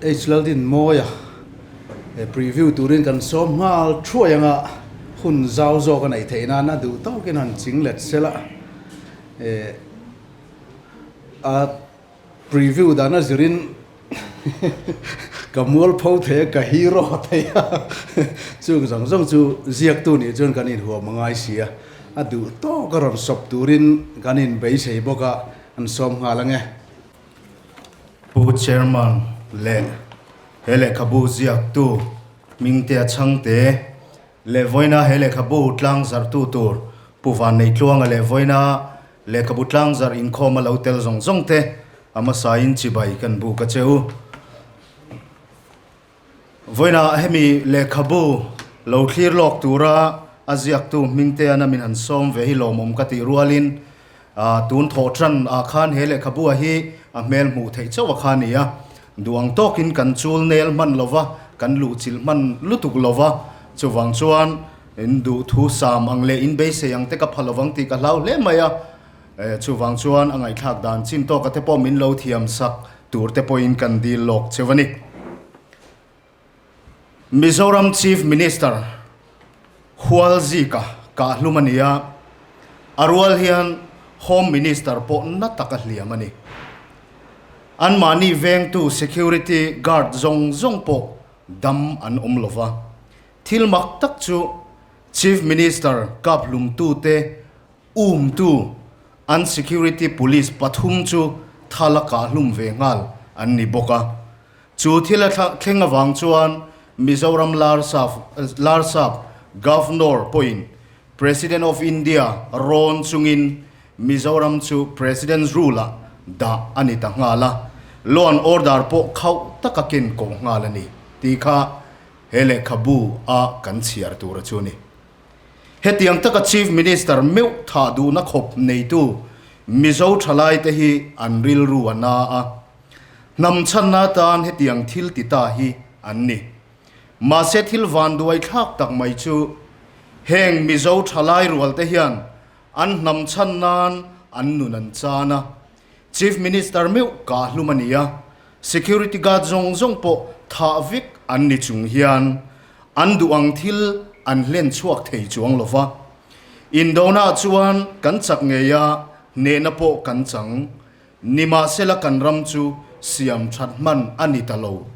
H Laldinmawia preview turin kan sawm nghal thuai anga hun zau zawk a neih theih nan a duh tawkin han ching let sela a preview dan a zirin ka mualpho thei a ka hero thei a chung zawng zawng chu ziaktu nih chuan kan inhuam a ngai si a a duh tawk a rawn sawp turin kan inbeisei bawk a an sawm nghal ange. Pu Chairman leh he lehkhabu ziaktu Hmingtea Chhangte leh vawiina he lehkhabu tlangzarhtu tur Pu Vanneitluanga leh vawiina lehkhabu tlangzarh inkhawm a lo tel zawng zawng te a hmasain chibai kan buk a che u. Vawiinah hemi lehkhabu lo thlir lawk tura a ziaktu Hmingteana min han sawm ve hi lawmawm ka tih rualin tun thawh tan ah khan he lehkhabu ah hi a hmel hmuh theih chauh a kha a ni a. Duh ang tawkin kan chul nel hman lova, kan luh chilh hman lutuk lova, chuvang chuan in duh thu sam ang leh in beisei ang te ka pha lovang tih ka hlau hle mai a. Chuvang chuan a ngaihthlak dan chin tawka te pawh min lo thiam sak tur te pawhin kan dil lawk cheu a ni. Mizoram Chief Minister Hualzika kah hlum a ni a, a rual hian Home Minister pawh na taka hliam a ni. Anmahni vengtu security guard zawng zawng pawh dam an awm lo va. Thil mak tak chu Chief Minister kap hlumtute Umtu an security police pathum chu thal a kah hlum ve nghal an ni bawk a. Chu thil a thleng avang chuan Mizoram Larsap Governor pawhin President of India rawn chungin Mizoram chu President's Rule-ah dah a ni ta nghal a, Law and Order pawh khauh taka ken kawh nghal a ni tih kha he lehkhabu a kan chhiar tur a chu a ni. Hetiang taka Chief Minister meuh thah duhna khawp neitu Mizo thalaite hi an rilru a na a, hnam chhanna atan hetiang thil ti ta hi an ni. Mahse thil vanduai thlak tak mai chu heng Mizo thalai rualte hian an hnam chhan nan an nun an chan a, Chief Minister meuh kah hlum a ni a, Security guard zawng zawng pawh thah vek an ni chung hian an duh ang thil an hlen chhuak thei chuang lo va. Indona chuan kan chak ngei a, hnehna pawh kan chang. Nimahsela kan ram chu siam that hman a ni ta lo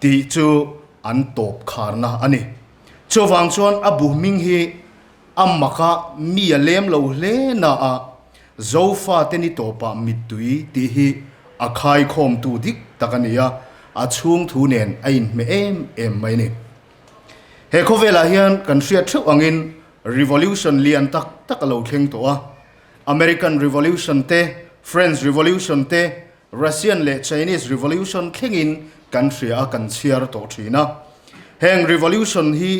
tih chu an tawp kharna a ni. Chuvang chuan a bu hming hi a maka mi a lem lo hle na a, Zofate ni tawpah mittui tih hi a khaikhawmtu dik tak a ni a, a chhung thu nen a inhmeh em em mai a ni. He khawvelah hian kan hriat theuh angin revolution lian tak tak a lo thleng tawh a, American Revolution te, French Revolution te, Russian leh Chinese Revolution thlengin kan hria a, kan chhiar tawh thin a. Heng revolution hi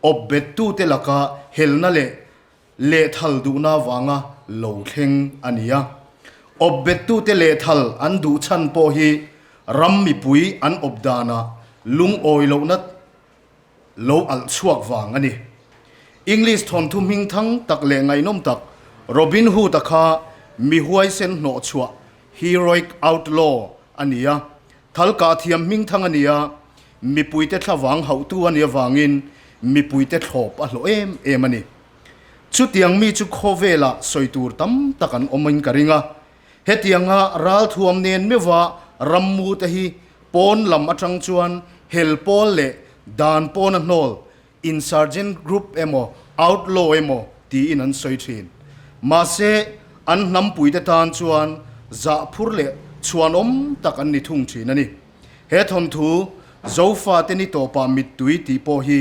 awpbettute laka helna leh Lehthal duhna vanga lo thleng a ni a. Awpbettute lehthal an duh chhan pawh hi ram mipui an awp danah lungawi lohna lo alh chhuak vang a ni. English thawnthu hmingthang tak leh ngaihnawm tak Robin Hood-a kha mi huaisen hnawhchhuah, heroic outlaw, a ni a. Thal kah thiam hmingthang a ni a, mipuite thlavang hauhtu a nih avangin mipuite thlawp a hlawh em em a ni. Chutiang mi chu khawvelah sawi tur tam tak an awm in ka ring a, hetianga ralthuam nen meuha rammu te hi pawn lam atang chuan hel pawl leh dan pawna hnawl insurgent group emaw outlaw emaw tiin an sawi thin. Mahse, an hnampuite tan chuan zahphur leh chhuanawm tak an ni thung thin a ni. He thawnthu Zofate ni tawpah mittui tih pawh hi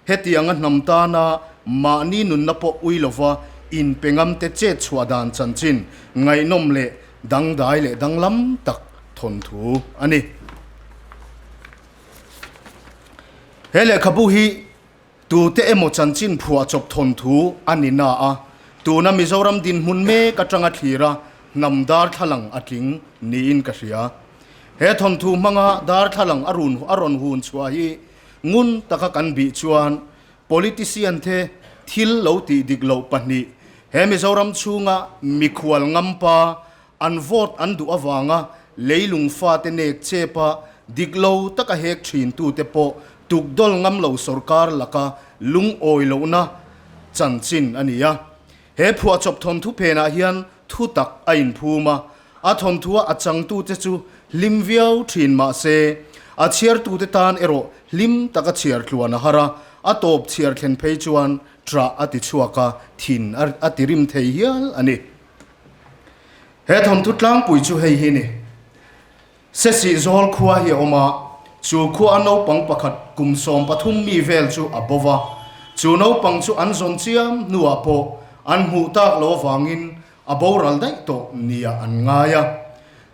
hetianga hnam tana mahni nunna pawh ui lova inpe ngamte chet chhuah dan chanchin ngaihnawm leh dangdai leh danglam tak thawnthu a ni. He lehkhabu hi tute emaw chanchin phuahchawp thawnthu a ni na a, tuna Mizoram dinhmun mek atanga thlir a hnam darthlalang a tling niin ka hria. He thawnthu hmanga darthlalang a run a rawn hun chhuah hi ngun taka kan bih chuan politician te thil lo tih dik loh pahnih he Mizoram chhunga mikhual ngampa an vote an duh avanga leilung fate nek chep a. Dik lo taka hek thintute pawh tukdawl ngam lo sorkar laka lungawi lohna chanchin a ni a. He phuahchawp thawnthu phenah hian thu tak a inphum a, a thawnthua a changtute chu hlim viau thin mah se, a chhiartute tan erawh hlim taka chhiar tluan a har a, a tawp chhiar thlen phei chuan ṭah a ti chhuak a, thin a ti rim thei hial a ni. He thawnthu tlangpui chu hei hi ni. Sesih zawl khua hi a awm a, chu khua a naupang pakhat kum 13 mi vel chu a bo va, chu naupang chu an zawn chiam hnuah pawh an hmuh tak lo avangin a boral daih tawh nia an ngai a.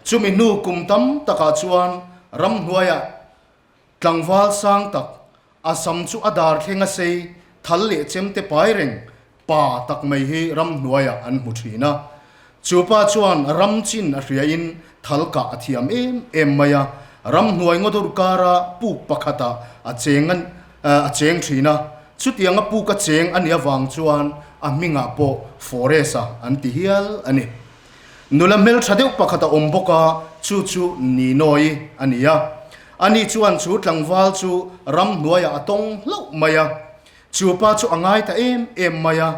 Chumi hnu kum tam takah chuan ramhnuaiah Tlangval sang tak, a sam chu a dar thleng a sei, thal leh chem te pai reng, pa tak mai hi ramhnuaiah an hmu thin a. Chu pa chuan ram chin a hriain thal kah a thiam em em mai a, ramhnuai ngawdur kara puk pakhatah a cheng a cheng thin a. Chutianga puk a cheng a nih avang chuan a hmingah pawh Forest-a an ti hial a ni. Nula hmeltha deuh pakhat a awm bawk a, chu chu Ninoii a ni a. Ani chuan chu tlangval chu ramhnuaiah a tawng hlauh mai a. Chu pa chu a ngai ta em em mai a,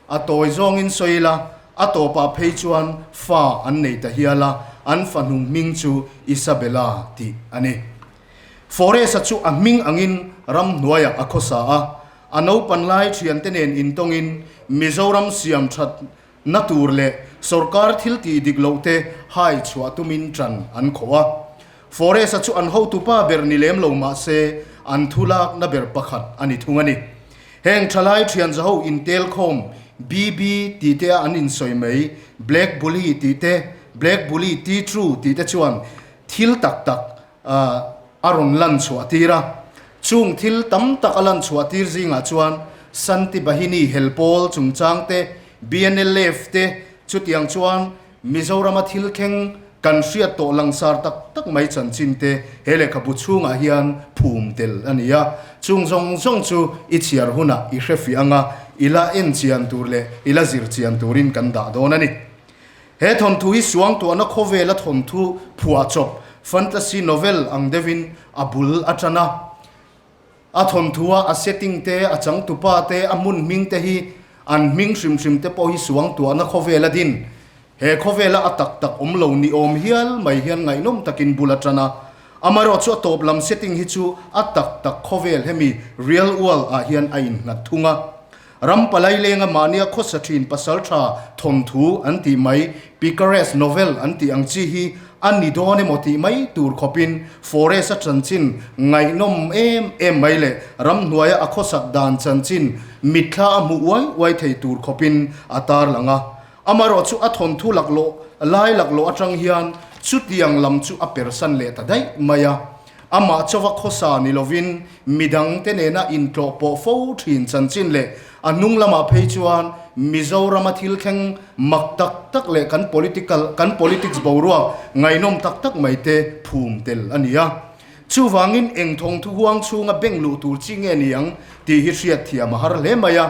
a tawi zawngin sawi ila, a tawpah phei chuan fa an nei ta hial a, an fanu hming chu Isabella tih a ni. Forest-a chu a hming angin ramhnuaiah a khawsa a, a naupan lai thiante nen intawngin Mizoram siam that Na tur leh sorkar thil tih dik loh te hai chhuah tumin ṭan an khawh a. Forest-a chu an hotupa ber ni lem lo mah se an thu lakna ber pakhat a ni thung a ni. Heng ṭhalai ṭhian zaho intel khawm BB tih te a an insawi mai, Black Bully tih te, Black Bully T-True tih te chuan thil tak tak a rawn lan chhuah tir a. Chung thil tam tak a lan chhuah tir zingah chuan Santi Bahini helpawl chungchang te, BNLF te, chutiang chuan Mizorama thil thleng kan hriat tawh langsar tak tak mai chanchin te he lehkhabu chhungah hian phum tel a ni a. Chung zawng zawng chu i chhiar hunah i hre fiah anga i la en chian tur leh i la zir chian turin kan dah dawn a ni. He thawnthu hi suangtuahna khawvela thawnthu phuahchawp, fantasy novel, ang deuhin a bul a tan a. A thawnthua a setting te, a changtupa te, a hmun hming te hi an hming hrim hrim te pawh hi suangtuahna khawvela din. He khawvela a tak tak awm lo ni awm hial mai hian ngaihnawm takin bul a tan a. Amaherawhchu a tawp lam setting hi chu a tak tak khawvel hemi real world ah hian a innghat thung a. Ram palai lenga mahnia khawsa thin pasaltha thawnthu an tih mai, picaresque novel an tih ang chi hi a ni dawn emaw tih mai tur khawpin Forest-a chanchin ngaihnawm em em mai leh ramhnuaia a khawsak dan chanchin mitthla a hmuh uai uai thei tur khawpin a tarlang a. Amaherawh chu a thawnthu laklawh lai laklawh atang hian chutiang lam chu a persan leh ta daih mai a. Amah chauha khawsa ni lovin midangte nena intlawh pawh fo thin chanchin leh a hnung lamah phei chuan Mizorama thil thleng mak tak tak leh kan political kan politics boruak ngaihnawm tak tak mai te phum tel a ni a. Chuvangin eng thawngthu huang chhunga beng luh tur chi nge ni ang tih hi hriatthiam a har hle mai a.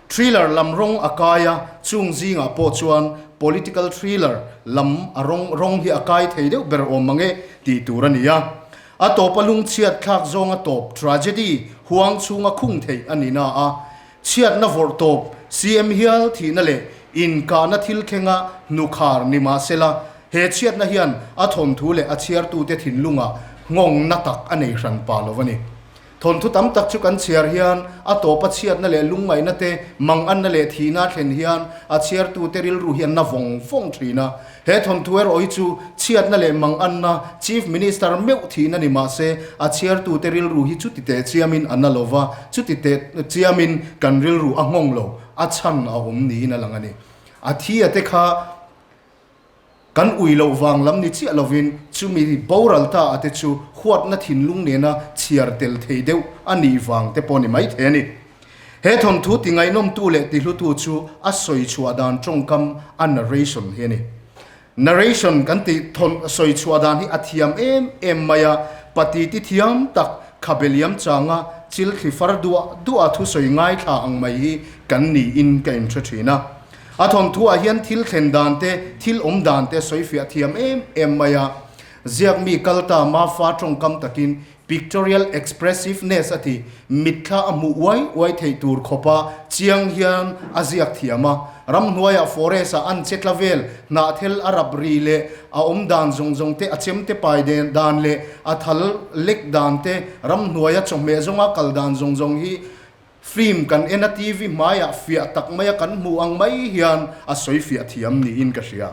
Thriller lam rawng a kai a, chung zingah pawh chuan political thriller lam a rawng rawng hi a kai thei deuh ber awm mang e tih tur a ni a. A tawpa lungchhiat thlak zawnga tawp tragedy huang chhunga khung theih a ni na a, chhiatna vawrh tawp CM hial thihna leh inkahna thil thlenga hnukhar ni mahsela he chhiatna hian a thawnthu leh a chhiartute thinlungah nghawngna tak a nei hran pah lo a ni. Thawnthu tam tak chu kan chhiar hian a tawpa chhiatna leh lungngaihna te, manganna leh thihna a thlen hian a chhiartute rilru hi an na vawng vawng thin a. He thawnthu erawh hi chu chhiatna leh manganna Chief Minister meuh thihna ni mah se a chhiartute rilru hi chuti teh chiamin a na lo va, chuti teh chiamin kan rilru a nghawng lo, a chhan a awm niin a lang a ni. A thi a te kha. Kan ui loh vang lam ni chiah lovin chumi boral ta a te chu huatna thinlung nena chhiar tel thei deuh a nih vang te pawh ni mai thei a ni. He thawnthu ti ngaihnawmtu leh ti hlutu chu a sawi chhuah dan tawngkam a narration hi a ni. Narration kan tih thawn sawi chhuah dan hi a thiam em em mai a, pati ti thiam tak khabe liam changa chil thli far duah duah a thusawi ngaithla ang mai hi kan niin ka inhre thin a. A thawnthuah hian thil thlen dan te, thil awm dan te sawi fiah thiam em em mai a. Ziakmi kalta Mafa tawngkam takin pictorial expressiveness a ti, mitthla a hmuh uai uai theih tur khawpa chiang hian a ziak thiam a. Ramhnuaiah forest ah an che tla vel, hnahthel a rap ri leh a awm dan zawng zawng te, a chemte pai dan leh a thal lek dan te, ramhnuaia chawhmeh zawnga kal dan zawng zawng hi Film kan en a TV hmaiah fiah tak maia kan hmuh ang mai hian a sawi fiah thiam niin ka hria.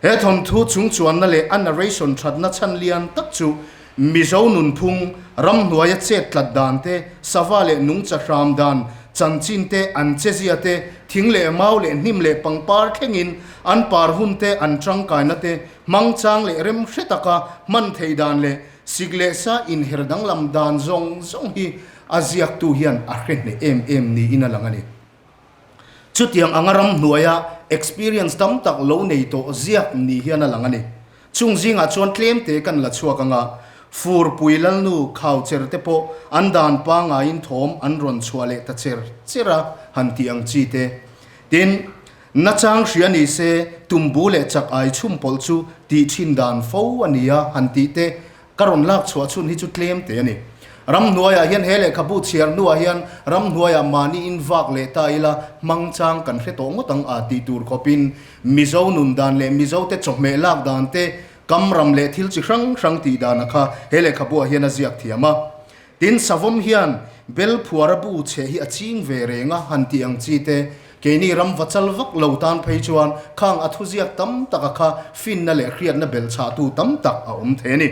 He thawnthu chungchuanna leh a narration thatna chhan lian tak chu Mizo nunphung, ramhnuaia chet tlat dan te, sava leh nungcha hram dan, chanchin te, an chezia te, thing leh mau leh hnim leh pangpar thlengin an par hun te, an tangkaina te, hmangchang leh rem hre taka hman theih dan leh sik leh sa inher danglam dan zawng zawng hi A ziaktu hian a hre hneh em em niin a lang a ni. Chutiang anga ramhnuaia experience tam tak lo nei tawh ziak ni hian a lang a ni. Chung zingah chuan tlemte kan la chhuak anga, Furpui Lalnu Khaucher te pawh an dan pangaiin thawm an rawn chhuah leh ta cher cher a han tih ang chi te. Tin, nachang hria ni se tumbu leh chak ai chhum pawlh chu tih thin dan fo a ni a han tih te Ka rawn lak chhuah chhun hi chu tlem te a ni. Ramhnuaiah hian he lehkhabu chhiar hnuah hian ramhnuaiah mahni in vak leh ta ila hmang chang kan hre tawh ngawt ang a tih tur khawpin Mizo nun dan leh Mizote chawhmeh lak dan te, kam ram leh thil chi hrang hrang tih dana kha he lehkhabuah hian a ziak thiam a. Tin, Savawm hian bel phuara bu chhe hi a ching ve reng a han tih ang chi te, keini ram va chal vak lo tan phei chuan khang a thuziak tam taka kha finna leh hriatna belchhahtu tam tak a awm thei a ni.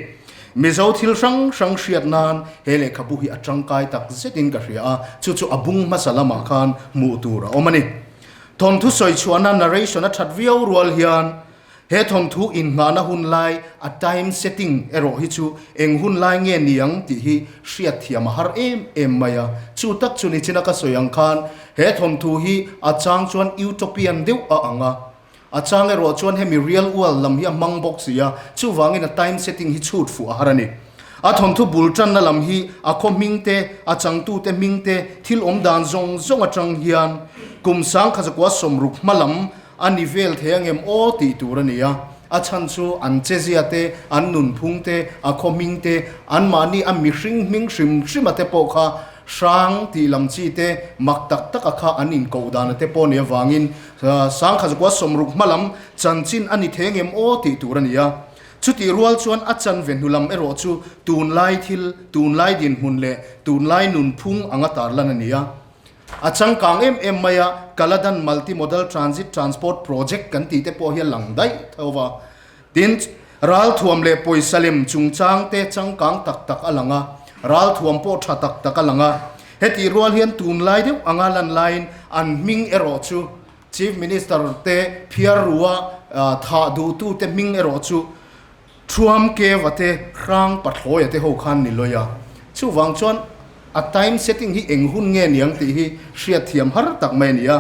Mizo thil hrang hrang hriat nan he lehkhabu hi a tangkai tak zetin ka hria a, chu chu a bung hmasa lamah khan hmuh tur a awm a ni. Thawnthu sawi chhuahna narration a that viau rual hian, He thawnthu inngahna hun lai a time setting erawh hi chu eng hun lai nge ni ang tih hi hriatthiam a har em em mai a. Chu tak chu nichina ka sawi ang khan he thawnthu hi a chang chuan utopian deuh a ang a, a chang erawh chuan hemi real world lam hi a hmang bawk si a, chuvangin a time setting hi chhut fuh a har a ni. A thawnthu bul tanna lam hi a khaw hming te, a changtute hming te, thil awm dan zawng zawng atang hian kum sangkhazakua sawmruk hma lam A ni vel thei angem aw tih tur a ni a, a chhan chu an chezia te, an nunphung te, a khaw hming te, anmahni a mihring hming hrim hrima te pawh kha hrang tih lam chi te, mak tak taka kha an inkoh dana te pawh nih avangin sangkhazakua sawmruk hma lam chanchin a ni thei angem aw tih tur a ni a. Chutih rual chuan a chanve hnu lam erawh chu tunlai thil, tunlai dinhmun leh tunlai nunphung anga tarlan a ni a. A changkang em em mai a, Kaladan Multi-Modal Transit Transport Project kan tih te pawh hi a lang daih tho va. Tin, ralthuam leh pawisa lem chungchang te changkang tak tak a lang a, ralthuam pawh tha tak tak a lang a. Hetih rual hian tunlai deuh anga lan laiin an hming erawh chu Chief Minister te phiar rua thah duhtute hming erawh chu Thuam Keva te, Hrang Pathlawia te ho khan ni lawih a. Chuvang chuan a time setting hi eng hun nge niang tih hi hriatthiam har tak mai a ni a.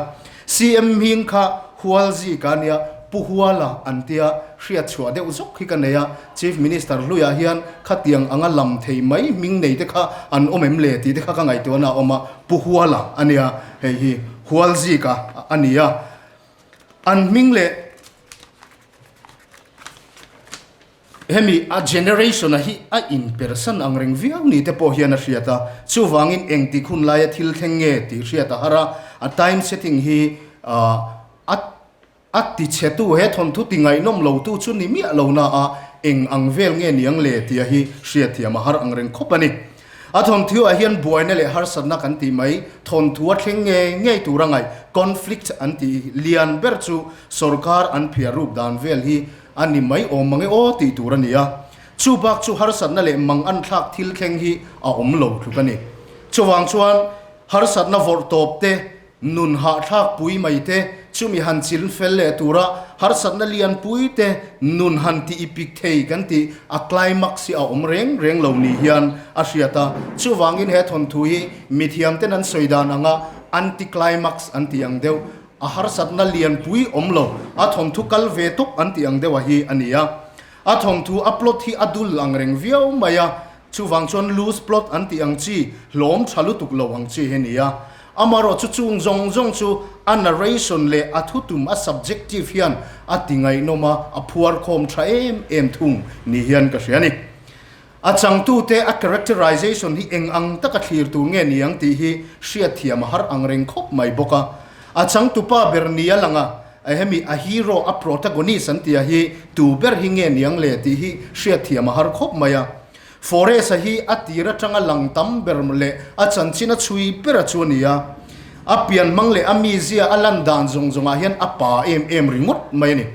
CM hming kha Hualzika a nia, Pu Huala an tia hriatchhuah deuh zawk hi ka nei a. Chief Minister hluiah hian khatiang anga lam thei mai hming nei te kha an awm em le tih te kha ka ngaihtuahna a awm a. Pu Huala a nia, hei hi Hualzika a ni a. An hming leh. Hemi a generation a hi a inpersan ang reng viau ni te pawh hian a hriat a, chuvangin engtik hun laia thil thleng nge tih hriat a har a, a time setting hi a a tichhetu he thawnthu ti ngaihnawm lo tu chu ni miah lo na a eng ang vel nge niang le tia hi hriatthiam a har ang reng khawp a ni. A thawnthu ah hian buaina leh harsatna kan tih mai, thawnthu a thleng ngei ngei tur a ngaih, conflict an tih lian ber chu sorkar an phiar ruk dan vel hi a ni mai awm mange aw tih tur a ni a. Chu bak chu harsatna leh mang an thlak thil thleng hi a awm lo tluk a ni. Chuvang chuan harsatna vawrh tawp te Nun hahthlak pui mai te, chumi han chil fel leh tura harsatna lian pui te nun han ti i pik thei kan tih a climax hi a awm reng reng lo ni hian a hriat a. Chuvangin he thawnthu hi mithiam ten an sawi dan anga anti-climax an tih ang deuh, a harsatna lian pui awm lo, a thawnthu kal ve tawp an tih ang deuh a hi a ni a. A thawnthu a plot hi a dul ang reng viau mai a, chuvang chuan loose plot an tih ang chi, hlawm tha lutuk lo ang chi hi a ni a. Amaherawh chu chung zawng zawng chu a narration leh a thutum a subjective hian a ti ngaihnawm a, a phuar khawm tha em em thung ni hian ka hria a ni. A changtute a characterization hi eng ang taka thlir tur nge ni ang tih hi hriatthiam a har ang reng khawp mai bawk a. A changtupa ber nia lang a, hemi a hero, a protagonist an tia hi tu ber hi nge niang le tih hi hriatthiam a har khawp mai a. Forest-a hi a tir atanga lang tam ber leh a chanchin a chhui ber a chu a ni a. A pian hmang leh a mizia a lan dan zawng zawngah hian a pa em em ringawt mai a ni.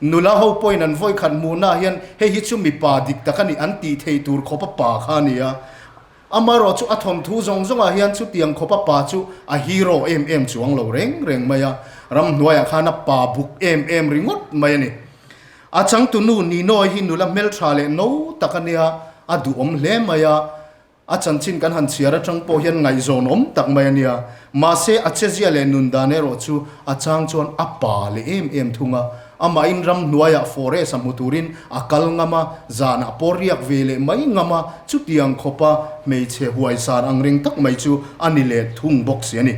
Nula ho pawhin an vawikhat hmuhnaah hian hei hi chu mipa dik tak a ni an tih theih tur khawpa pa kha a ni a. Amaherawh chu a thawnthu zawng zawngah hian chutiang khawpa pa chu a hero em em chuang lo reng reng mai a. Ramhnuaiah khan a pa buk em em ringawt mai a ni. A changtunu Ninoy hi nula hmeltha leh no tak a nia, a duhawm hle mai a. A chanchin kan han chhiar atang pawh hian ngaihzawn awm tak mai a nia. Mahse, a chezia leh nun dan erawh chu a chang chuan a pa leh em em thung a. Amahin ramhnuaiah forest a hmu turin a kal ngam a, zanah pawh riak ve leh mai ngam a, chutiang khawpa hmeichhe huaisar ang reng tak mai chu a ni leh thung bawk si a ni.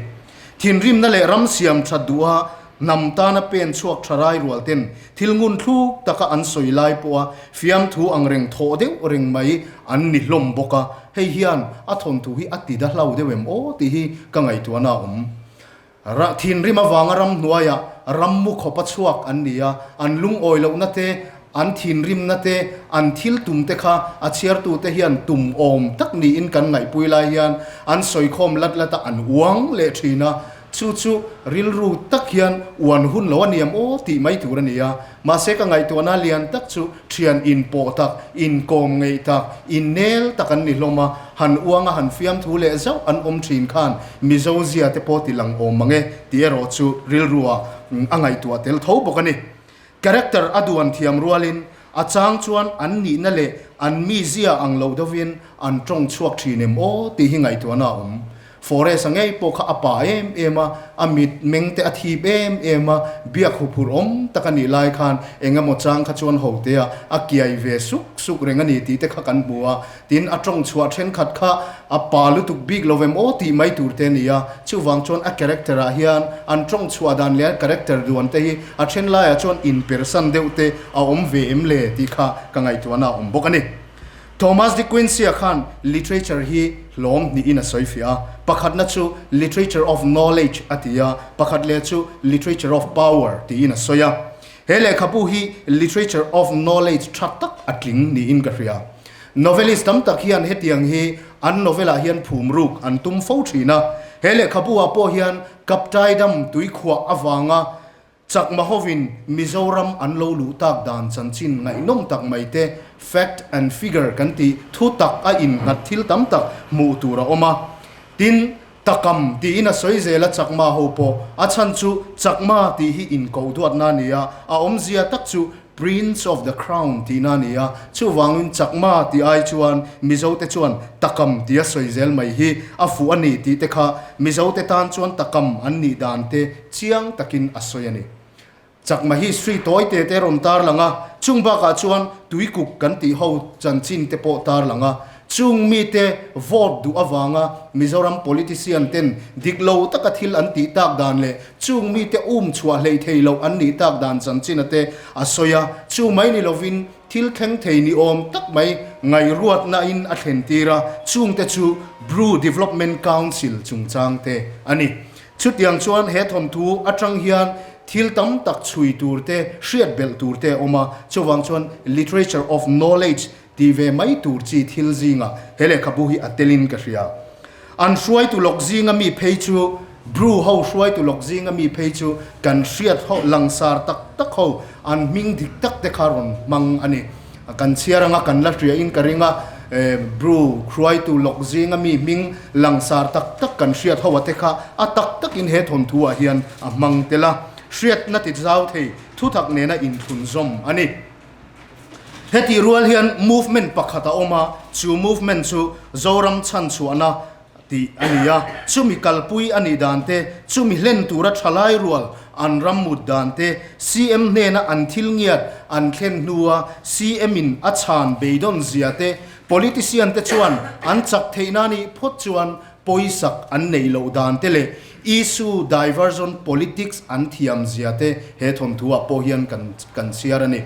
Thinrimna leh ram siam that duha hnam tana pen chhuak tha rai rual ten thil ngun thluk taka an sawi lai pawha fiamthu ang reng thawh deuh reng mai an ni hlawm bawk a, hei hian a thawnthu hi a ti da hlau deuh em aw tih hi ka ngaihtuahna a awm. Thinrim avanga ramhnuaiah rammu khawpa chhuak an ni a, an lungawi lohna te, An thinrimna te, an thil tum te kha a chhiartute hian tum awm tak niin kan ngaihpui lai hian an sawikhawm lat lat a, an uang leh thin a. Chu chu rilru tak hian uan hun lo a niam aw tih mai tur a ni a. Mahse ka ngaihtuahna lian tak chu thian inpawh tak, inkawm ngeih tak, innel tak an ni hlawm a, han uang a han fiamthu leh zauh an awm thin khan Mizo zia te pawh ti lang awm mang e tih erawh chu rilruah a ngaihtuah tel tho bawk a ni. Character a duan thiam rualin a chang chuan an nihna leh an mizia ang lo deuhin an tawng chhuak thin em aw tih hi ngaihtuahna a awm. Forest-a ngei pawh kha a pa em em a, a mit meng te a thip em em a, biak huphurh awm tak a nih lai khan eng emaw chang kha chuan hotea a kiai ve suk suk reng a ni tih te kha kan hmu a. Tin, a tawng chhuah thenkhat kha a pa lutuk bik lo em aw tih mai tur te a ni a, chuvang chuan a character ah hian an tawng chhuah dan leh a character duan te hi a then laiah chuan inpersan deuh te a awm ve em le tih kha ka ngaihtuahna a awm bawk a ni. Thomas de Quincey-a khan literature hi hlawm hnihin a sawi fiah a, pakhatna chu literature of knowledge a ti a, pakhat leh chu literature of power tiin a sawi a. He lehkhabu hi literature of knowledge tha tak a tling niin ka hria. Novelist tam tak hian hetiang hi an novel-ah hian phum ruk an tum fo thin a. He lehkhabu-ah pawh hian Kaptaidam tuikhuah avanga Chakma hovin Mizoram an lo luh tak dan chanchin ngaihnawm tak mai te, fact and figure kan tih thu tak a innghat thil tam tak hmuh tur a awm a. Tin, Takam tiin a sawi zel a Chakma ho pawh a chhan chu Chakma tih hi inkoh duatna a ni a, a awmzia tak chu Prince of the Crown tihna a ni a, chuvangin Chakma tih ai chuan Mizote chuan Takam tia sawi zel mai hi a fuh a ni tih te kha Mizote tan chuan Takam an nih dan te chiang takin a sawi a ni. Chakma history tawi te te rawn tar lang a, chung bakah chuan tuikuk kan tih ho chanchin te pawh tar lang a, chung mite vote duh avanga Mizoram politician ten dik lo taka thil an tih tak dan leh chung mite um chhuah hlei thei loh an nih tak dan chanchin a te a sawi a, chu mai ni lovin thil thleng thei ni awm tak mai ngaihruatna in a thlen tir a, chung te chu Bru Development Council chungchang te a ni. Chutiang chuan he thawnthu atang hian thil tam tak chhui tur te, hriat belh tur te a awm a, chuvang chuan literature of knowledge tih ve mai tur chi thil zingah he lehkhabu hi a telin ka hria. An hruaitu lawk zinga mi phei chu, Bru ho hruaitu lawk zinga mi phei chu kan hriat ho langsar tak tak ho an hming dik tak te kha rawn hmang a ni. Kan chhiar anga kan la hriain ka ring a, Bru hruaitu lawk zinga mi hming langsar tak tak kan hriat ho a te kha a tak takin he thawnthu ah hian a hmang tel a, hriatna ti zau thei thutak nena inthlunzawm a ni. Hetih rual hian movement pakhat a awm a, chu movement chu Zoram chhanchhuahna tih a ni a, chumi kalpui a nih dan te, chumi hlen tura thalai rual an ram mut dan te, CM hnena an thil ngiat an thlen hnua CM in a chhan beidawn zia te, politician te chuan an chak theihna nih phawt chuan pawisak an neih loh dan te leh issue diversion politics an thiam zia te he thawnthu ah pawh hian kan kan chhiar a ni.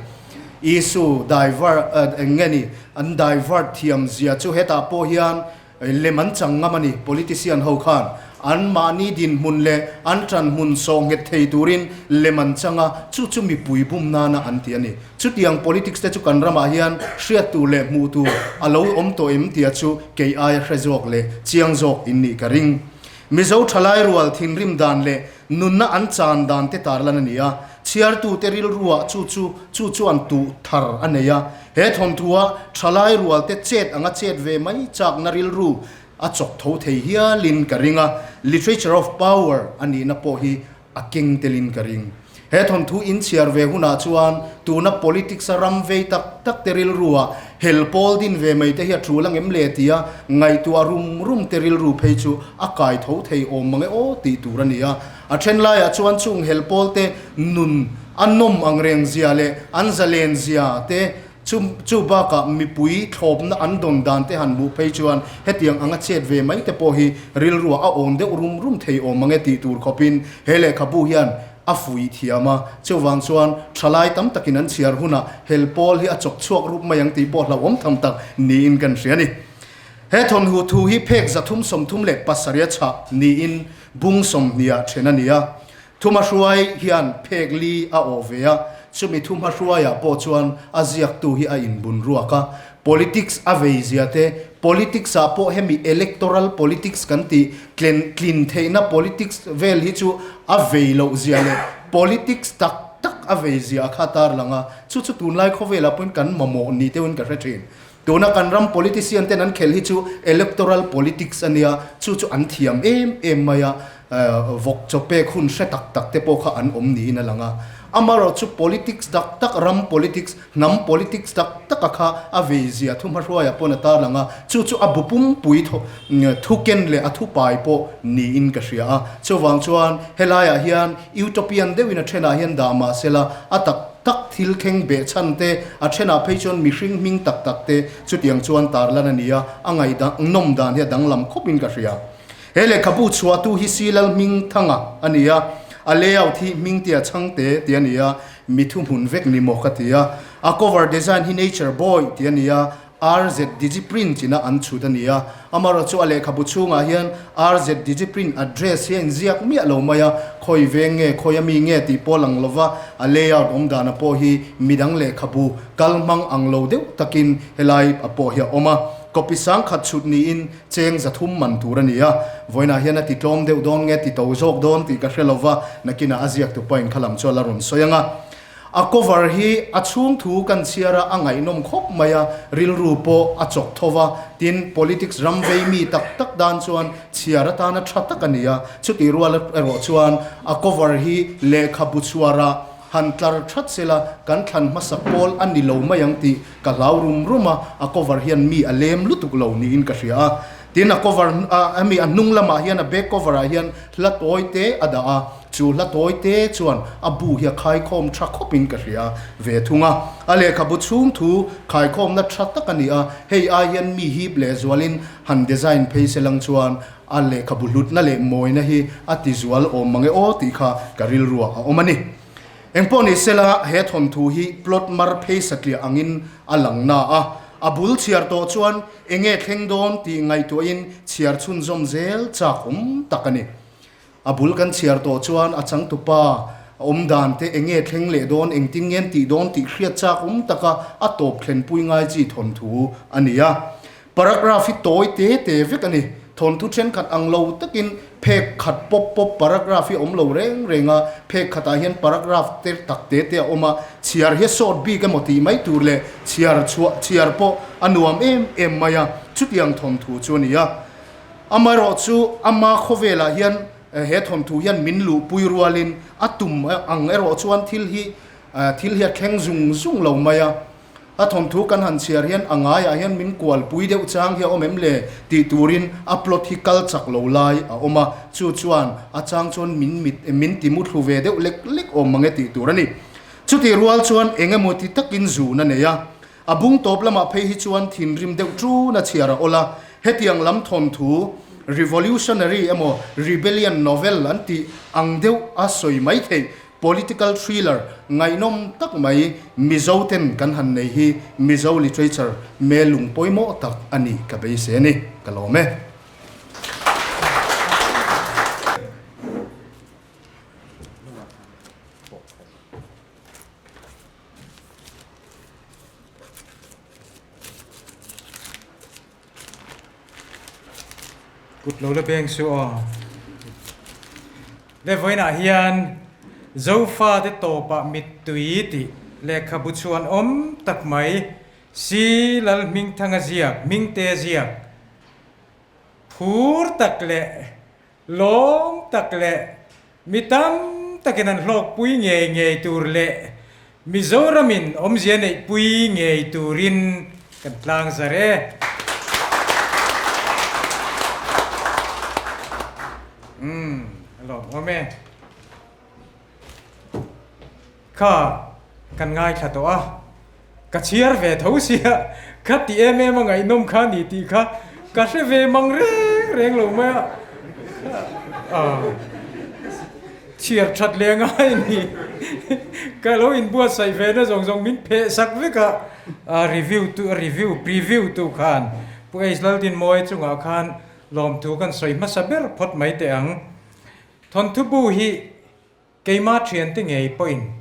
Issue diver eng nge ni an divert thiam zia chu hetah pawh hian Lem an chang ngam a ni, politician ho khan an mahni dinhmun leh an ṭanhmun sawh nghet thei turin lem an chang a, chu chu mipui bum nana an ti a ni. Chutiang politics te chu kan ramah hian hriat tur leh hmuh tur a lo awm tawh em tia chu kei aia hre zawk leh chiang zawk in nih ka ring. Mizo ṭhalai rual thinrim dan leh nunna an chan dan te tarlan a ni a, chhiartute rilruah chu chu chu chuan tuh thar a nei a. He thawmthua ṭhalai rualte chet anga chet ve mai chakna rilru a chawk tho thei hialin ka ring a, literature of power a nihna pawh hi a keng telin ka ring. He thawnthu inchhiar ve hunah chuan tuna politics-a ram vei tak tak te rilrua hel pawl din ve mai te hi a tul angem le tia ngaihtuah rum rum te rilru phei chu a kai tho thei awm mang e aw tih tur a ni a. A then laiah chuan chung hel pawl te nun a nawm ang reng zia leh an zalen zia te Chu chu bakah mipui thlawpna an dawn dan te han hmuh phei chuan hetiang anga chet ve mai te pawh hi rilruah a awn deuh rum rum thei awm mange tih tur khawpin he lehkhabu hian a fui thiam a. Chuvang chuan thalai tam takin an chhiar hunah hel pawl hi a chawk chhuak rup mai ang tih pawh hlauhawm tham tak niin kan hria a ni. He thawmhnu thu hi phek 337 a chhah niin bung 20 ah then a ni a. Thumahruai hian phek li a awh ve a, chumi thumahruaiah pawh chuan a ziaktu hi a inbun ruak a. Politics a vei zia te, politics ah pawh hemi electoral politics kan tih tlen tlin theihna politics vel hi chu a vei loh zia leh politics tak tak a vei zia a kha tarlang a, chu chu tunlai khawvelah pawhin kan mamawh ni deuhin ka hre thin. Tuna kan ram politician ten an khelh hi chu electoral politics a nia, chu chu an thiam em em mai a, vawk chaw pek hun hre tak tak te pawh kha an awm niin a lang a. Amaherawh chu politics dak tak, ram politics, hnam politics dak taka kha a vei zia thuhmahruaiah paw'n a tarlang a, chu chu a bu pumpui thuken leh a thupai pawh niin ka hria a. Chuvang chuan helaiah hian utopian deuhin a thenah hian dah mah sela a tak tak thil thleng beh chhan te, a thenah phei chuan mihring hming tak tak te chutiang chuan tarlan a ni a, a ngaihnawm dan hi a danglam khawpin ka hria. He lehkhabu chhuahtu hi Silal Hmingthanga a ni a, a layout hi Hmingtea Chhangte tih a ni a, mi thuhmun vek ni maw ka ti a. A cover design hi Nature Boy tih a ni a, RZ Digiprint ina an chhut a ni a, amaherawh chu a lehkhabu chhungah hian RZ Digiprint address hi a inziak miah lo mai a, khawi veng nge, khawi ami nge tih pawh lang lova, a layout awm dana pawh hi midang lehkhabu kal hmang ang lo deuh takin helai a pawh hi a awm a. Copy sangkhat chhut niin cheng 300 man tur a ni a, vawiinah hian a ti tlawm deuh dawn nge ti to zawk dawn tih ka hre lova, nakinah a ziaktu pain kha lam chu a la rawn sawi ang a. A cover hi a chhung thu kan chhiar a, a ngaihnawm khawp mai a, rilru pawh a chawk tho va, tin politics ram vei mi tak tak dan chuan chhiar atana tha tak a ni a, chutih rual erawh chuan a cover hi lehkhabu chhuarah han tlar that sela kan thlan hmasa pawl a ni lo mai ang tih ka hlau rum rum a, a cover hian mi a lem lutuk lo niin ka hria a, tin a cover hemi a hnung lamah hian a back cover ah hian hla tawi te a dah a. Chu hla tawi te chuan a bu hi a khaikhawm tha khawpin ka hria ve thung a. A lehkhabu chhung thu khaikhawmna tha tak a ni a, hei ai hian mi hip leh zualin han design phei se lang chuan a lehkhabu hlutna leh mawina hi a ti zual awm mange aw tih kha ka rilruah a awm a ni. Engpawh ni sela he thawnthu hi plot mar phei satliah angin a lang na a, a bul chhiar tawh chuan enge thleng dawn tih ngaihtuahin chhiar chhunzawm zel chak awm tak a ni. A bul kan chhiar tawh chuan a changtupa awm dan te eng nge thleng leh dawn, engtin nge an tih dawn tih hriat chak awm taka a tawp thlenpui ngai chi thawnthu a ni a. Paragraph hi tawi te te vek a ni. Thawnthu thenkhat ang lo takin phek khat pawp pawp paragraph hi a awm lo reng reng a, phek khatah hian paragraph te tak te te a awm a, chhiar hi a sawt bik emaw tih mai tur leh chhiar chhuah chhiar pawh a nuam em em mai a, chutiang thawnthu chu a ni a. Amaherawh chu ama khawvelah hian he thawnthu hian min luhpui rualin a tum ang erawh chuan thil hi thil hi a thleng zung zung lo mai a. A thawnthu kan han chhiar hian a ngaiah hian min kualpui deuh chang hi a awm em le tih turin a plot hi kal chak lo lai a awm a, chu chuan a chang chuan min mit min ti muthlu ve deuh lek lek awm mange tih tur a ni. Chutih rual chuan eng emaw ti takin zun a nei a. A bung tawp lamah phei hi chuan thinrim deuh ṭun a chhiar a awl a, hetiang lam thawnthu Revolutionary emaw Rebellion novel an tih ang deuh a sawi mai theih Political thriller ngaihnawm tak mai Mizo ten kan han nei hi Mizo literature melung pawimawh tak a nih ka beisei a ni. Ka lawm e. Kut lo la beng suh aw. Le vawiinah hian Zofate tawpah mittui tih lehkhabu chhuan awm tak mai Si Lalhmingthanga ziak, Hmingte ziak, phur tak leh lawm tak leh mi tam takin an hlawkpui ngei ngei tur leh Mizoramin awmzia neihpui ngei turin kan tlang zar e. Umm, a lawmawm e. Kha kan ngaithla tawh a, ka chhiar ve tho sia, kha ti em em a ngaihnawm kha ni tih kha ka hre ve mang reng reng lo mai a, ah chhiar that leh ngai ni, ka lo inbuatsaih ve na zawng zawng min pheh sak vek a, a review tu review preview tu khan Pu H Laldinmawia chungah khan lawmthu kan sawi hmasa ber phawt mai teh ang. Thawnthu bu hi Keima thiante ngei pawhin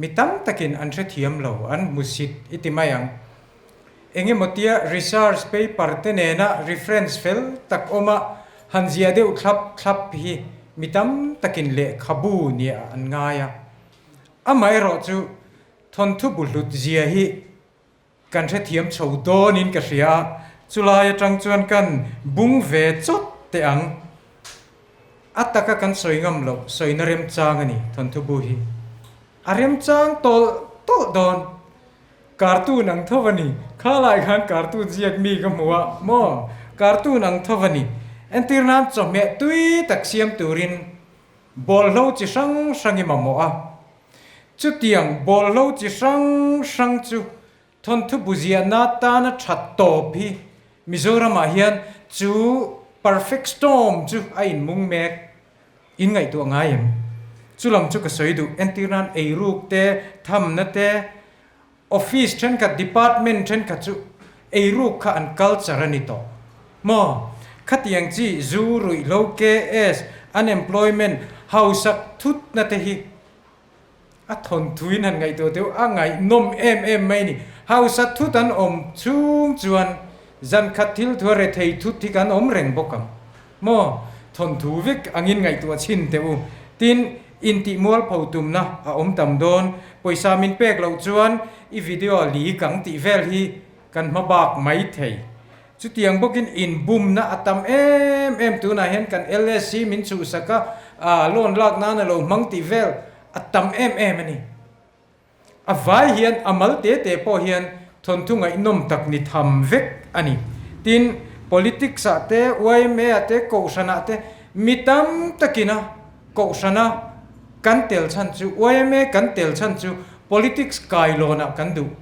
mi tam takin an hrethiam lo, an hmusit i ti mai ang. Engemaw tia research paper te nena reference fel tak awma han ziah deuh thlap thlap hi mi tam takin lehkhabu nia an ngai a. Amaherawhchu thawnthu bu hlut zia hi Kan hrethiam chho dawnin ka hria a, chulai atang chuan kan bung ve chawt teh ang. A taka kan sawi ngam loh, sawina remchang a ni thawnthu bu hi. A remchang tawlh tawlh dawn. Cartoon ang tho a ni. Kha lai khan cartoon ziak mi ka hmu a, maw? Cartoon ang tho a ni. Entir nan chawhmeh tui tak siam turin bawlhlo chi hrang hrang i mamawh a. Chutiang bawlhlo chi hrang hrang chu thawnthu buziahna tana that tawp hi Mizoramah hian chu perfect storm chu a inmung mek in ngaihtuah ngai em? Chulam chu ka sawi duh, entir nan eiruk te, thamna te, Office thenkhat, department thenkhat chu eiruk kha an culture a ni tawh maw? Khatiang chi zu ruihhlo, KS, unemployment, hausak thutna te hi a thawnthuin han ngaihtuah deuh a ngaihnawm em em mai a ni. Hausa thut an awm chhung chuan zankhat thil thua rethei thut hi kan awm reng bawk ang maw? Thawnthu vek angin ngaihtuah chhin teh u. Tin, Intihmualpho tumna a awm tam dawn. Pawisa min pek loh chuan i video li kang tih vel hi kan hma bak mai thei. Chutiang bawkin inbumna a tam em em tunah hian kan LSC min chhuhsak a, loan lak nan a lo hmang tih vel a tam em em a ni. A vai hian a mal te te pawh hian thawnthu ngaihnawm tak ni tham vek a ni. Tin, politics ah te, yma ah te, kohhran ah te mi tam takin a kohhran a kan tel chhan chu, yma kan tel chhan chu politics kailawn ah kan duh.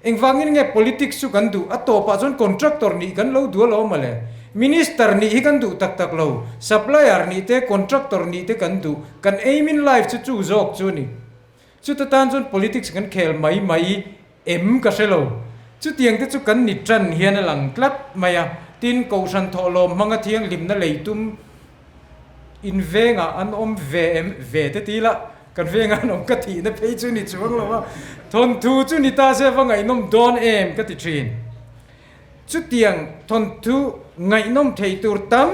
Engvangin nge politics chu kan duh? A tawpah chuan contractor nih kan lo duh alawm mawle. Minister nih hi kan duh tak tak lo. Supplier nih te, contractor nih te kan duh. Kan aim in life chu chu zawk chu a ni. Chuta tan chuan politics kan khel mai mai em ka hre lo. Chutiang te chu kan ni tan hian a lang tlat mai a. Tin, Kohhran thawhlawm hmanga thianghlimna lei tum in vengah an awm ve em ve te ti la, kan vengah an awm ka thihna phei chu ni chuang lo a. Thawnthu chu ni ta se va ngaihnawm dawn em ka ti thin. Chutiang thawnthu ngaihnawm thei tur tam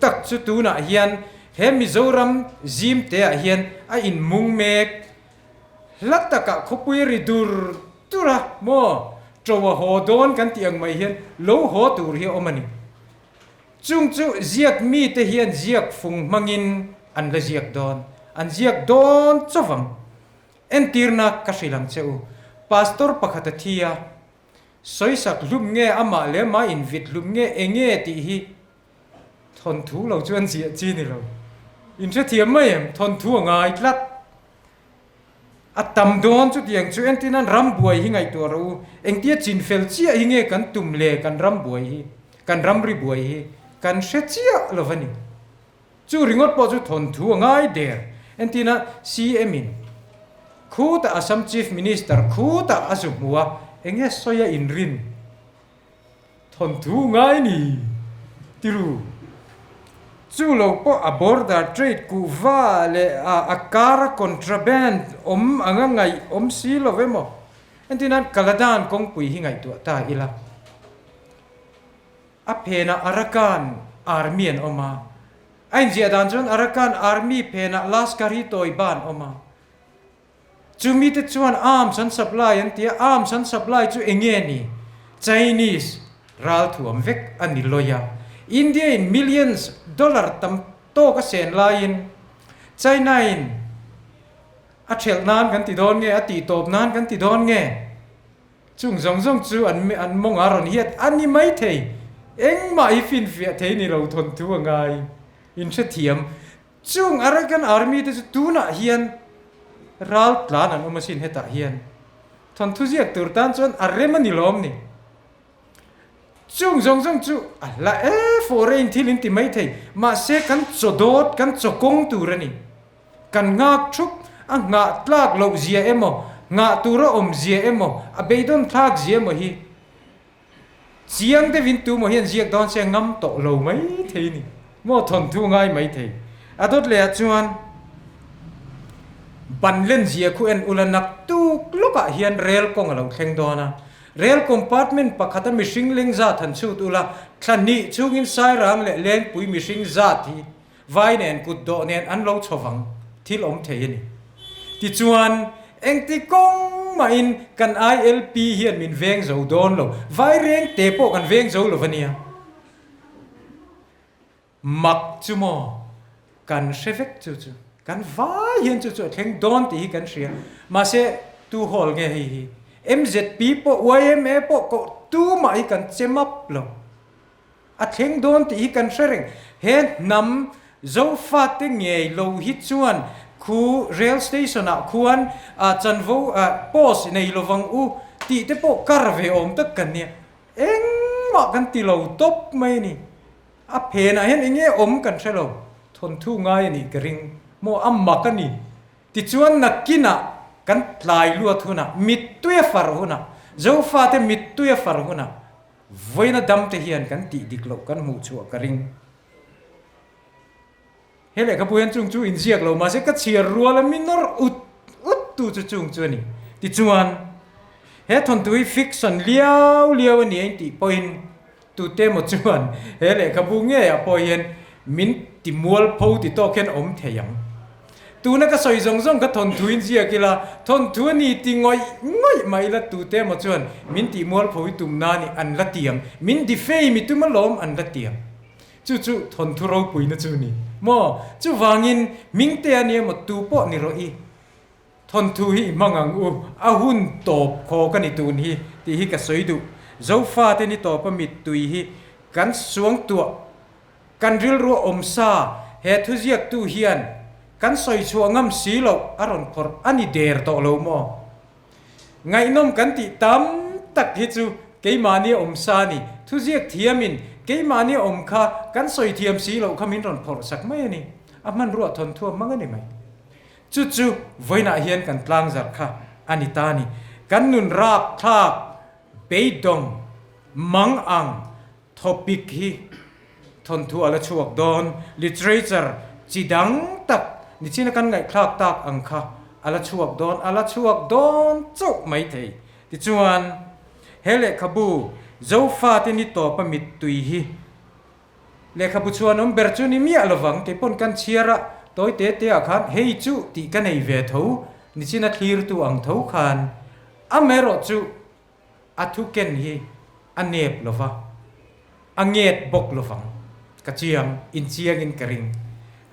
tak chu tunah hian he Mizoram zim te ah hian a inmung mek. Hla takah khawpui ri dur dur a, maw to a haw dawn kan tih ang mai hian lo haw tur hi a awm a ni. Chung chu ziak mite hian ziak fung hmangin an la ziak dawn, an ziak dawn chawvang. Entirna ka hrilh ang che u, Pastor pakhat a thi a, Sawisak hlum nge amah leh amah invit hlum nge enge tih hi thawnthu lo chuan ziah chi ni lo. Inhrethiam mai em? Thawnthu a ngai tlat. A tam dawn chutiang chu entin an ram buai hi ngaihtuah rawh u. Engtia chinfel chiah hi nge kan tum le kan ram buai hi, kan ramri buai hi. kan hre chiah lo a ni. Chu ringawt pawh chu thawnthu a ngai der. Entina CM in khutah Assam Chief Minister khutah a zu hmu a, enge sawi a inrin? Thawnthu ngai ni tiru. Chu lo pawh a border trade kuhva leh a kara contraband awm anga ngaih awm si lo emaw? Entina Kaladan kawngpui hi ngaihtuah ta ila. A phenah Arakan Army an awm a, a inziah dan chuan Arakan Army phenah Lashkar-e-Toiba an awm a. Chumi te chuan arms an supply an ti a, arms an supply chu eng nge ni? Chinese ralthuam vek a ni lawi a. India in millions dollar tam tawk a sen laiin China in a thelh nan kan ti dawn nge, a tihtawp nan kan ti dawn nge? Chung zawng zawng chu an an mawng a rawn hiat a ni maithei. Engmah hi finfiah thei ni lo thawnthu a ngai. In hrethiam. Chung Arakan Army te chu tunah hian ral tlan an awm asin hetah hian. Thawnthu ziak tur tan chuan a rem a ni lawm ni. Chung zawng zawng chu a hla e foreign thil in ti maithei. Mahse kan chaw dawt kan chaw kawng tur a ni. Kan nghak thup, a nghah tlak loh zia emaw, nghah tur a awm zia emaw, a beidawn thlak zia emaw hi chiang deuhin tumaw hian ziak dawn se ngam tawh lo mai thei ni maw thawnthu ngai mai thei. A dawt leh ah chuan ban len zia khu en ula nak tuk lawkah hian rel kawng a lo thleng dawn a, rel compartment pakhata mihring leng zat han chhut ula thla hnih chhungin Sairang leh Lengpui mihring zat hi Vai nen kut dawh nen an lo chho vang thil awm thei a ni. Tichuan, engti kawng mahin kan ILP hian min veng zo dawn lo, vai reng te pawh kan veng zo lo va nia. Mak chu maw, kan hre vek chu chu, kan vai hian chu chu a thleng dawn tih hi kan hria. Mahse, tu hawl nge hei hi? MZP pawh, yma pawh koh tumah hi kan che map lo. A thleng dawn tih hi kan hre reng. He hnam Zofate ngei lo hi chuan khu rail station ah khuan chanvo post nei lovang u tih te pawh kar ve awm tak kan nia. Engmah kan ti lo tawp mai a ni. A phenah hian enge awm kan hre lo. Thawnthu ngai a nih ka ring. Maw a mak a ni. Tichuan nakinah kan tlai luat hunah mittui a far hunah Zofate mittui a far hunah Vawiina dam te hian kan tih dik loh kan hmuh chhuah ka ring. He lehkhabu hian chung chu inziak lo mahse ka chhiar rual a mi nawr ut ut tu chu chung chu a ni. Tichuan, he thawnthu hi fiction liau liau a ni a intih pawhin tute emaw chuan he lehkhabu ngeiah pawh hian min ti mualpho ti tawk hian awm thei ang. Tuna ka sawi zawng zawng kha thawnthu in ziak ila, thawnthu a ni ti ngawih ngawih mah ila tute emaw chuan min tih mualpho i tum na ni an la ti ang, min defame i tum alawm an la ti ang. Chu chu thawnthu ropuina chu ni maw? Chuvangin hmingte a ni emaw tu pawh ni rawh i thawnthu hi i hmang ang u, a hun tawp khaw ka ni tun hi tih hi ka sawi duh. Zofate ni tawpa mittui hi kan suangtuah Kan rilru awm sa, he thuziaktu hian kan sawi chhuah ngam si loh a rawn phawrh a ni der tawh lo maw? Ngaihnawm kan tih tam tak hi chu keimahni awm sa a ni. Thuziak thiamin keimahni awm kha kan sawi thiam si loh kha min rawn phawrh sak mai a ni. A hmanruah thawnthu a hmang a ni mai. Chu chu vawiinah hian kan tlangzarh kha a ni ta a ni. Kan nun rapthlak, beidawng, mang ang, Topic hi thawnthu a la chhuak dawn, literature chi dang tak nichina kan ngaihthlak tak ang kha a la chhuak dawn, a la chhuak dawn chauh mai thei. Tichuan, he lehkhabu Zofate ni tawpa mittui hi lehkhabu chhuanawm ber chu ni miah lovang, kei pawn kan chhiar a, tawi te te ah khan hei chu tih ka nei ve tho, nichina thlirtu ang tho khan amaherawh chu A thu ken hi a nep lo va, a nget bawk lo vang. Ka chiang, inchiangin ka ring.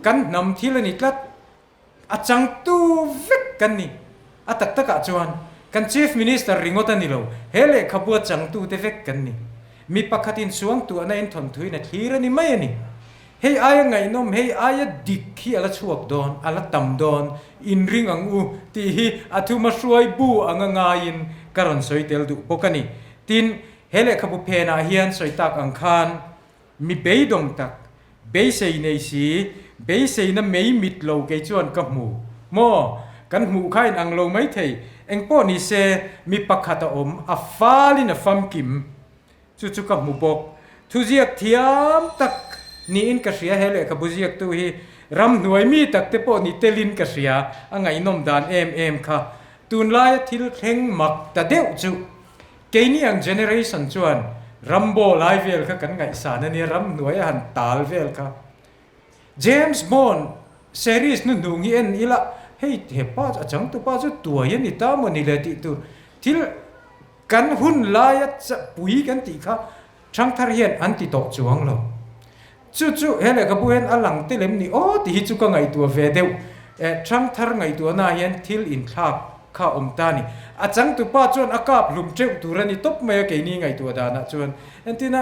Kan hnam thil a ni tlat, a changtu vek kan ni. A tak takah chuan kan Chief Minister ringawt a ni lo, he lehkhabua changtute vek kan ni. Mi pakhatin suangtuahna in thawnthuin a thlir a ni mai a ni. Hei aia ngaihnawm, hei aia dik hi a la chhuak dawn, a la tam dawn, inring ang u tih hi a thuma hruai bu anga ngaiin ka rawn sawi tel duh bawk a ni. Tin, he lehkhabu phenah hian sawi tak ang khan. Mi beidawng tak, beisei nei si, beiseina mei mit lo kei chuan ka hmu. Maw? Kan hmuh kha in ang lo maithei. Engpawh ni se, mi pakhat a awm, a falin a famkim. Chu chu ka hmu bawk. Thuziak thiam tak niin ka hria he lehkhabu ziaktu hi ramhnuai mi tak te pawh ni telin ka hria, a ngaihnawm dan em em kha. Tunlaia thil thleng mak ta deuh chu keini ang generation chuan Rambo lai vel kha kan ngaihsan a nia, ramhnuai a han tal vel kha. James Bond series nu hnung hi en ila hei hepa a changtupa chu tuai a ni ta maw ni le tih tur thil Kan hun laia pui kan tih kha Thangthar hian an ti tawh chuang lo. Chu chu he lehkhabu hian a lang tel em ni aw tih hi chu ka ngaihtuah ve deuh. Thangthar ngaihtuahnaah hian thil inthlak kha a awm ta a ni. A changtupa chuan a kap hlum teuh tur a ni tawp mai a keini ngaihtuah danah chuan. Entina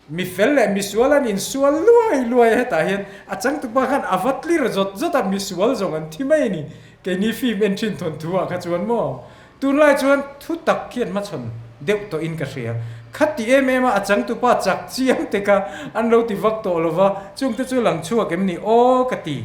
Mi fel leh misual an insual luai luai a, hetah hian a changtupa khan a va tlir zawt zawt a, misual zawng an thi mai a ni. Keini film en thin thawnthu ah kha chuan maw? Tunlai chuan thu tak khian hmachhawn deuh tawhin ka hria. Khati em em a, a changtupa chak chiang te kha an lo ti vak tawh lo va, chungte chu lang chhuak em ni aw ka ti.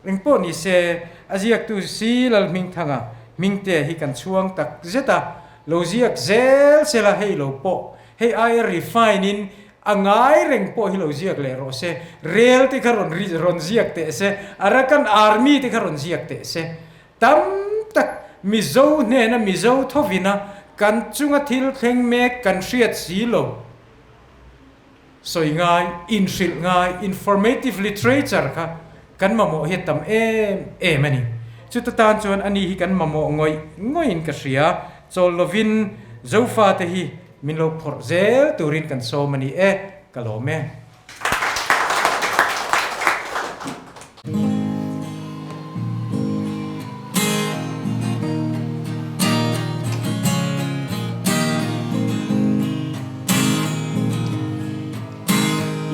Engpawh ni se, a ziaktu si Lalhmingthanga hmingte hi kan chhuang tak zet a, lo ziak zel sela hei lo pawh Hei aia refine in a ngai reng pawh hi lo ziak leh rawh se, rel te kha rawn rawn ziak teh se, Arakan Army te kha rawn ziak teh se. Tam tak Mizo hnena Mizo thovina kan chunga thil thleng mek kan hriat si lo. Sawi ngai, inhrilh ngai, informative literature kha kan mamawh hi a tam em em a ni. Chuta tan chuan ani hi kan mamawh ngawih ngawihin ka hria, chawl lovin Zofate hi min lo phawrh zel turin kan sawm a ni e, ka lawm e.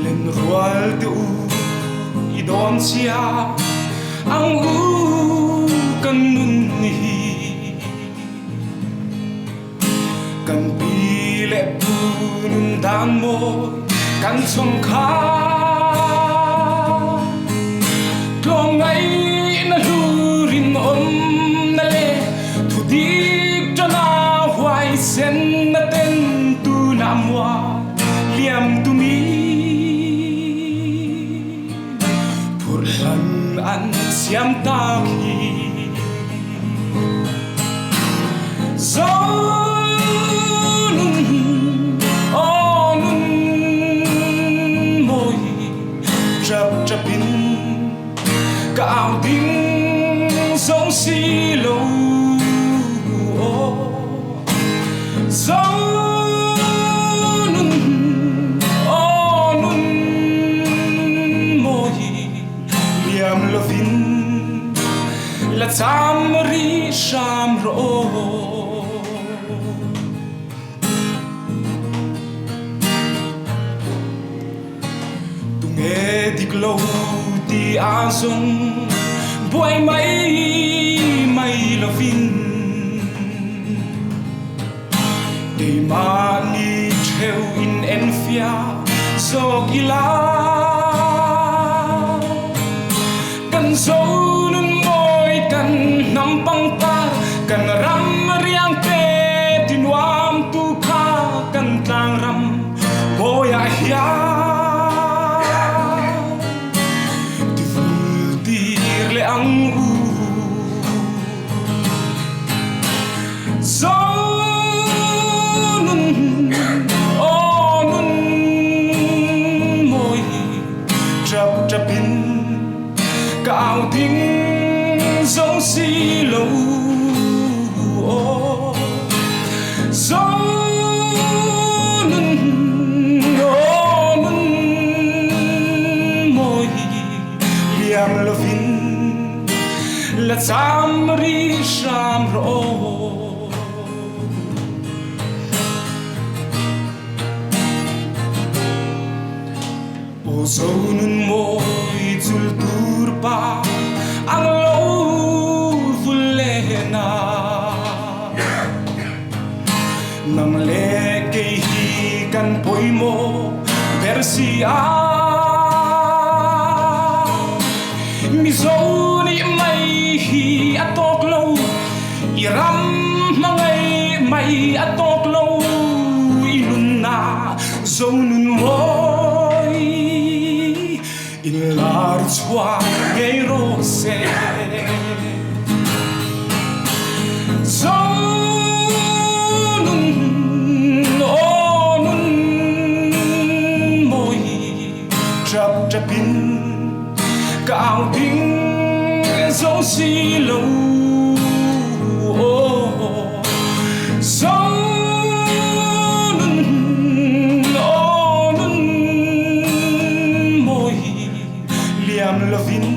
Lenrual te u i dawn sia ang u kan nun ni hi Kan pi le pu nun dan mawi kan chungkhar Tlawmngaihna hlurin awmna le thudik ṭana huaisenna ten tunah mual liam tumi phurhlan an siam tak hi. La cham ri hram rawh aw. Tunge dik lo ti a zong buai mai mai lovin keimah ni theu in enfiah zawk ila kan zo nun mawi kan hnam pangpar kan ram riang te ti nuam tu kha kan tlang ram mawi ah hian ti vul tir leh ang u. Zo nun aw nun mawi ṭap ṭap in ka au ding zo si lo aw Zo nun aw nun mawi liam lovin La cham ri hram rawh aw. Aw zo nun mawi cul tur pa ang lo vul le na. Nang le kei hi kan pawimawh ber. der si a. Mizo nih mai hi a tawk lo, i ram hmangaih mai a tawk lo, i nunna zo nun mawi in lar chhuak ngei rawh se. Zo nun aw nun mawi Ṭap ṭapin ka au ding zo si lo. Zo nun aw nun mawi liam lovin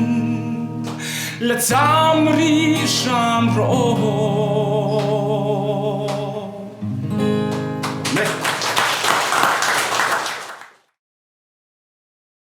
la cham rih hram rawh.